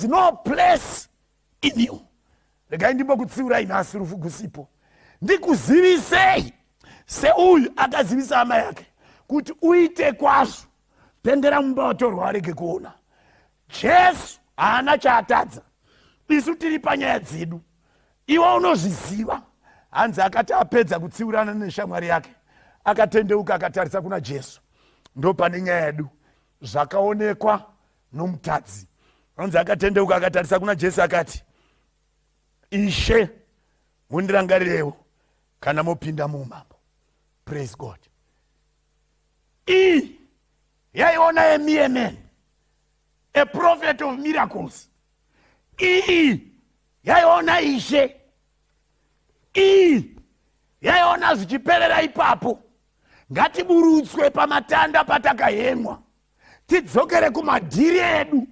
No place in you. Regai ndimbokutsiurai nhasi rufu gusipo, ndikuzivisei seuyu akazivisa hama yake kuti uite kwazvo, pendera mumba watorwa warege kuona. Jesu haana chaatadza, isu tiri panyaya dzedu, iwe unozviziva. Hanzi akati apedza kutsiurana neshamwari yake, akatendeuka akatarisa kuna Jesu. Ndo pane nyaya yedu, zvakaonekwa nomutadzi. Hanzi akatendeuka akatarisa kuna Jesu akati, Ishe, mundirangarirewo kana mopinda muumambo. Praise God. Iyi yaiona a mere man, a prophet of miracles. Iyi yaiona Ishe. Iyi yaiona zvichiperera ipapo. Ngatiburutswe pamatanda patakahemwa, tidzokere kumadhiri edu.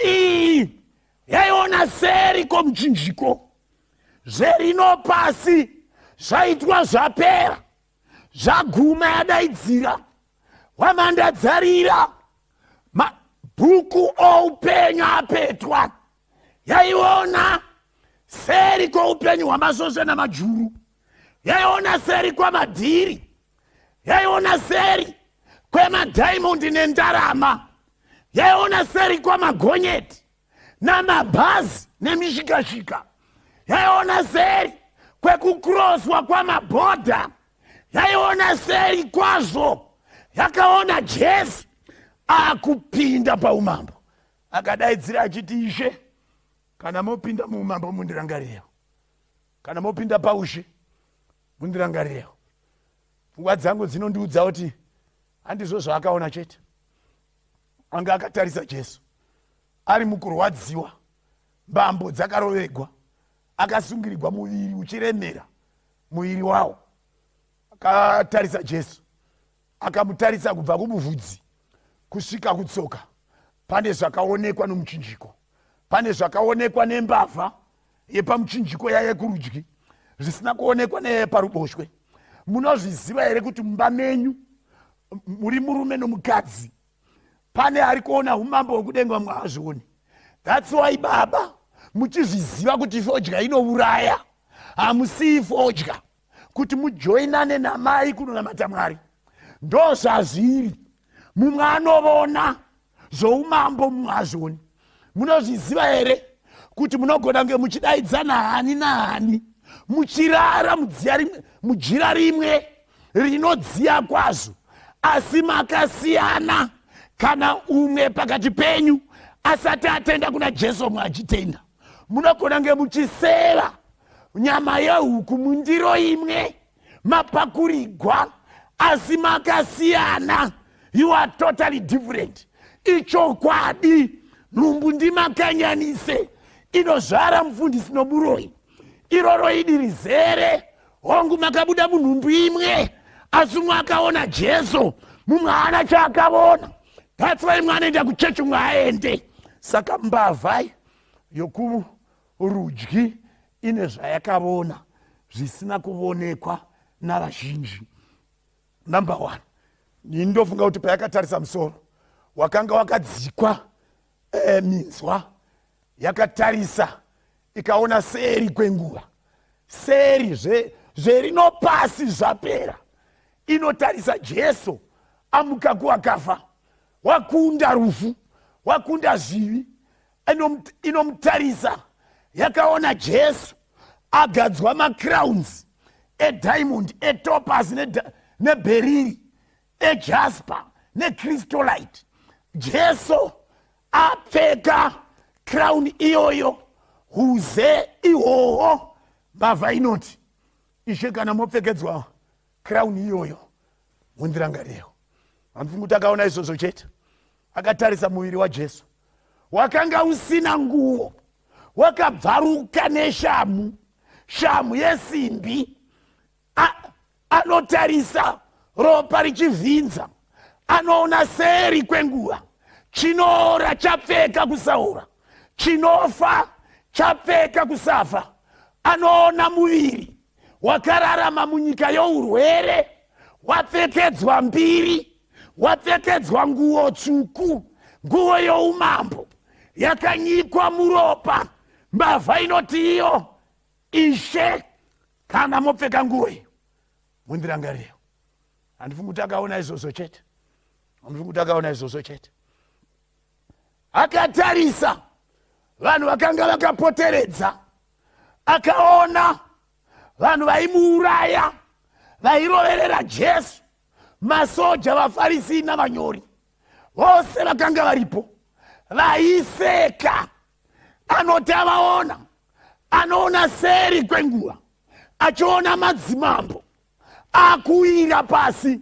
Iyi yaiona seri komuchinjiko, zverino pasi zvaitwa zvapera, zvaguma. Yadaidzira, hwamanda dzarira, mabhuku oupenyu apetwa. Yaiona seri kwoupenyu hwamasvosve namajuru, yaiona seri kwamadhiri, yaiona seri kwemadhaimondi nendarama, yaiona seri kwamagonyeti namabhazi nemishikashika, yaiona seri kwekukroswa kwamabhodha, yaiona seri kwazvo. Yakaona Jesu akupinda paumambo, akadaidzira achiti, Ishe, kana mopinda muumambo, mundirangarirewo. Kana mopinda paushe, mundirangarirewo. Pfungwa dzangu dzinondiudza kuti handizvo zvaakaona chete. Anga akatarisa Jesu ari mukurwadziwa, mbambo dzakarovegwa, akasungirirwa, muviri uchiremera muviri wawo. Akatarisa Jesu, akamutarisa kubva kumuvhudzi kusvika kutsoka. Pane zvakaonekwa nomuchinjiko, pane zvakaonekwa nembavha yepamuchinjiko yaiye kurudyi zvisina kuonekwa neyeparuboshwe. Munozviziva here kuti mumba menyu muri murume nomukadzi, pane ari kuona umambo hwekudenga, mumwe haazvioni? That's why baba muchizviziva kuti fodya inouraya, hamusii fodya kuti mujoinane namai kunonamata Mwari. Ndo zvazviri, mumwe anovona zvoumambo, mumwe hazvioni. Munozviziva here kuti munogona kunge muchidaidzana hani nahani, muchirara mujira rimwe rinodziya kwazvo, asi makasiyana? Kana umwe pakati penyu asati atenda kuna Jesu, mumwe achitenda, munogona kunge muchiseva nyama yehuku mundiro imwe, mapakurigwa, asi makasiyana. You are totally different. Ichokwadi, nhumbu ndimakanyanise inozvara mufundisi nomuroyi. Iroro idi rizere. Hongu, makabuda munhumbu imwe, asi umwe akaona Jesu, mumwe haana chaakavona. That's why mwe anoenda kuchechi, umwe aende. Saka mbavha yokurudyi ine zvayakavona zvisina kuvonekwa navazhinji. Number one, ini ndofunga kuti payakatarisa musoro wakanga wakadzikwa minzwa, yakatarisa ikaona seri kwenguva, seri zverino pasi zvapera. Inotarisa Jesu amuka kuwakafa, wakunda rufu, wakunda zvivi. Inomutarisa, yakaona Jesu agadzwa macrowns ediamond, etopaz, neberyl, ejasper nechrysolite. Jesu apfeka crown iyoyo, huze ihwohwo. Mbavha inoti, Ishe, kana mopfekedzwa crown iyoyo, mundirangarirewo. Handifungi kuti akaona izvozvo chete. Akatarisa muviri waJesu wakanga usina nguo, wakabvaruka neshamu, shamu yesimbi. Anotarisa ropa richivhinza, anoona seri kwenguva, chinoora chapfeka kusaora, chinofa chapfeka kusafa. Anoona muviri wakararama munyika yourwere wapfekedzwa mbiri, wapfekedzwa nguo tsvuku, nguo youmambo. Yakanyikwa muropa. Mbavha inoti iyo, Ishe, kana mopfeka nguo iyo, mundirangarirewo. Handifungi kuti akaona izvozvo chete. Handifungi kuti akaona izvozvo chete. Akatarisa vanhu vakanga vakapoteredza, akaona vanhu vaimuuraya, vairoverera Jesu, masoja, vaFarisi navanyori vose vakanga varipo vaiseka. Anoti avaona, anoona seri kwenguva achiona madzimambo akuwira pasi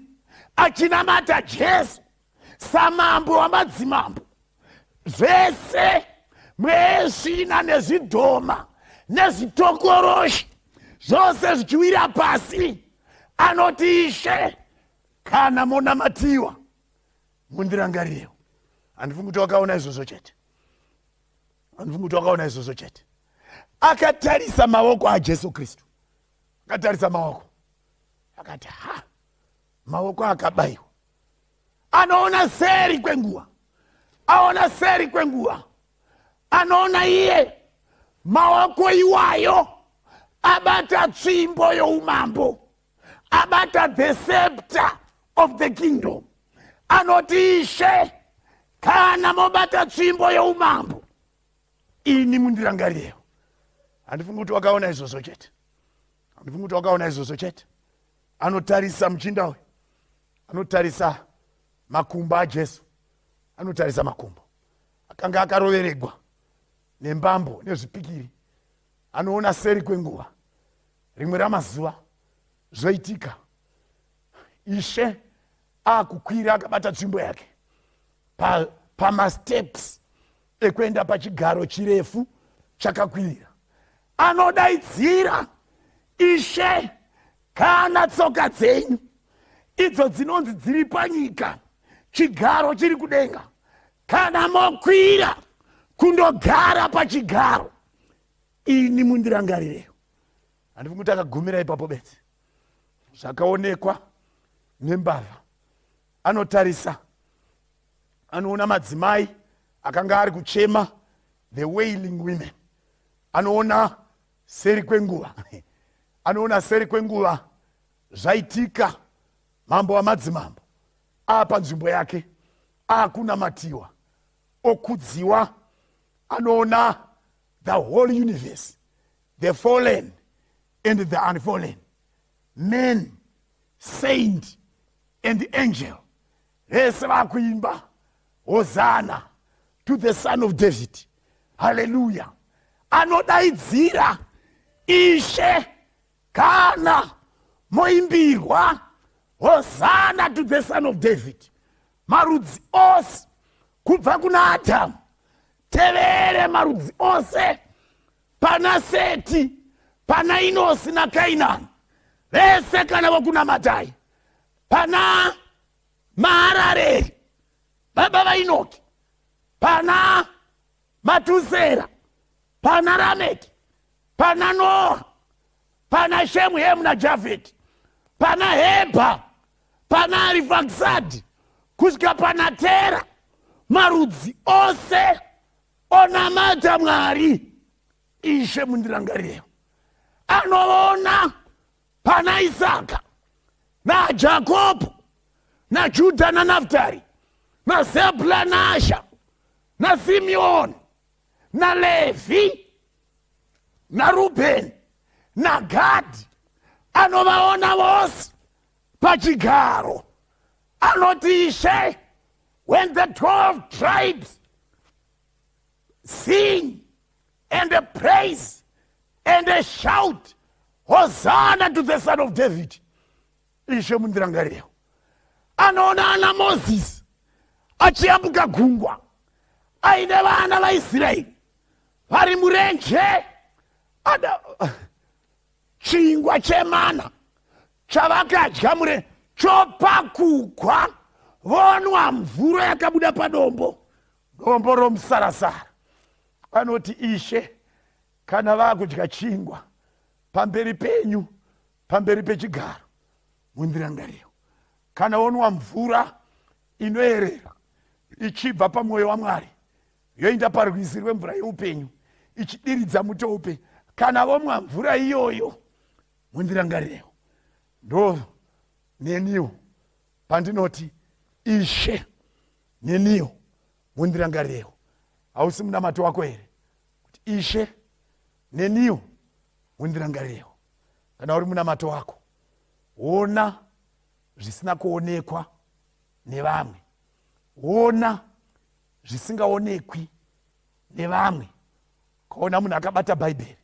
achinamata Jesu samambo wamadzimambo. Zvese mwesvina nezvidhoma nezvitokoroshi zvose zvichiwira pasi. Anoti, Ishe, kana monamatiwa, mundirangarirewo. Handifungi kuti wakaona izvozvo chete. Handifungi kuti wakaona izvozvo chete. Akatarisa maoko aJesu Kristu, akatarisa maoko, akati, ha, maoko akabayiwa. Anoona seri kwenguva, aona seri kwenguva, anoona iye maoko iwayo abata tsvimbo youmambo, abata the scepter of the kingdom. Anoti, Ishe, kana mobata tsvimbo youmambo, ini mundirangarirewo. Handifungi kuti wakaona izvozvo chete. Handifungi kuti wakaona izvozvo chete. Anotarisa muchinda uyu, anotarisa makumbo aJesu, anotarisa makumbo akanga akaroveregwa nembambo nezvipikiri. Anoona seri kwenguva, rimwe ramazuva zvoitika, Ishe akukwira akabata tsvimbo yake pamasteps pa ekuenda pachigaro chirefu chakakwirira. Anodaidzira, Ishe, kana tsoka dzenyu idzo dzinonzi dziri panyika, chigaro chiri kudenga, kana mokwira kundogara pachigaro, ini mundirangarirewo. Handifungi kuti akagumira ipapo bedzi. Zvakaonekwa nembavha. Anotarisa, anoona madzimai akanga ari kuchema, the wailing women. Anoona seri kwenguva, anoona seri kwenguva zvaitika, mambo wamadzimambo apa nzvimbo yake, akunamatiwa, okudziwa. Anoona the whole universe, the fallen and the unfallen, man, saint and angel, vese vakuimba, "Hosanna to the Son of David, haleluya." Anodaidzira, Ishe, kana moimbirwa "Hosanna to the Son of David," marudzi ose kubva kuna Adhamu, tevere marudzi ose pana Seti, pana Inosi naKainani, vese kana vokunamatai, pana Maharareri baba vaInoki, pana Matusera, pana Rameki, pana Noa, pana Shemu, Hemu naJafeti, pana Hebha, pana Arifakisadi, kusvika pana Tera, marudzi ose onamata Mwari. Ishe, mundirangarirewo. Anoona pana Isaka naJakobho naJudha naNaftari naZebhula naAsha naSimeoni naLevhi naRubheni naGadhi. Anovaona vose pachigaro. Anoti, Ishe, when the 12 tribes sing and praise and shout, "Hosanna to the Son of David," Ishe, mundirangarirewo. Anoona ana Mozisi achiyambuka gungwa aine vana vaIsraeri vari murenje, ada chingwa chemana chavakadya mure chopakugwa, vonwa mvura yakabuda padombo, dombo romusarasara. Anoti, Ishe, kana vaakudya chingwa pamberi penyu, pamberi pechigaro, mundirangarirewo. Kana onwa mvura inoerera ichibva pamwoyo waMwari. Yoenda parwizi rwemvura yeupenyu ichidiridza mutope. Kana vomwa mvura iyoyo, mundirangarirewo. Ndo neniwo pandinoti, Ishe, neniwo mundirangarirewo. Hausi munamato wako here kuti, Ishe, neniwo mundirangarirewo? Kana uri munamato wako, ona zvisina kuonekwa nevamwe, ona zvisingaonekwi nevamwe. Ukaona munhu akabata Bhaibheri.